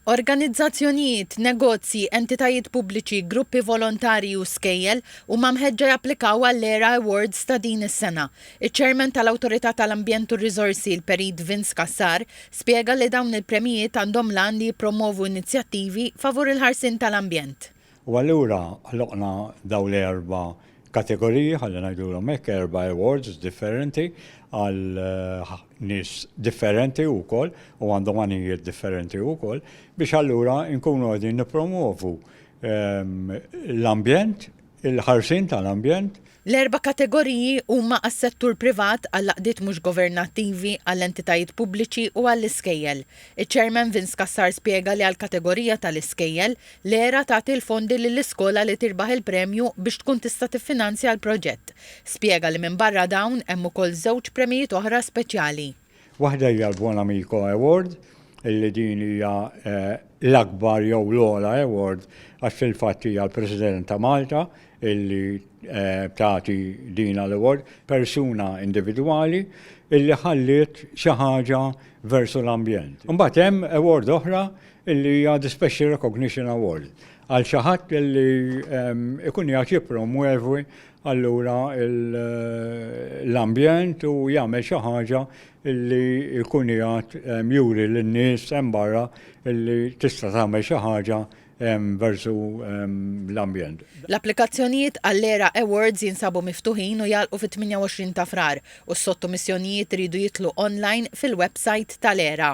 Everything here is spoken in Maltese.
Organizzazzjonijiet, negozji, entitajiet pubbliċi, gruppi volontarji u skejjel huma mħeġġa japplikaw għall-ERA Awards ta' din is-sena. Iċ-Chairman tal-Awtorità tal-Ambjent u r-Riżorsi, il-Perit Vince Cassar, spjega li dawn il-premijiet għandhom l-għan li jippromwovu inizjattivi favur il-ħarsien tal-ambjent. U allura ħloqna dawn l-erba' kategoriji, ħalli ngħidulhom hekk, erba' awards differenti għal nies differenti wkoll u għandhom għanijiet differenti wkoll, biex allura nkunu qegħdin nippromwovu l-ambjent, il-ħarsien tal-ambjent. L-erba' kategoriji huma għas-settur privat, għall-għaqdiet mhux governattivi, għall-entitajiet pubbliċi u għall-iskejjel. Iċ-Chairman Vince Cassar spjega li għall-kategorija tal-iskejjel, l-ERA tagħti l-fondi lill-iskola li tirbaħ il-premju biex tkun tista' tiffinanzja l-proġett. Spjega li minbarra dawn hemm ukoll żewġ premijiet oħra speċjali. Waħda hija l-Buonamico Award, illi din hija l-akbar jew l-ogħla award għax fil-fatt hija l-President ta' Malta illi tagħti din l-award, persuna individwali illi ħalliet xi ħaġa versu l-ambjent. Imbagħad hemm award oħra illi hija the Special Recognition Award għal xi ħadd illi ikun qiegħed jippromwevi allura l-ambjent u jagħmel xi ħaġa illi jkun qiegħed juri lin-nies hemm barra illi tista' tagħmel xi ħaġa versu l-ambjent. L-applikazzjonijiet għall-ERA Awards jinsabu miftuħin u jagħlqu fit-28 ta' Frar u s-sottomissjonijiet iridu jidħlu online fil-websajt tal-ERA.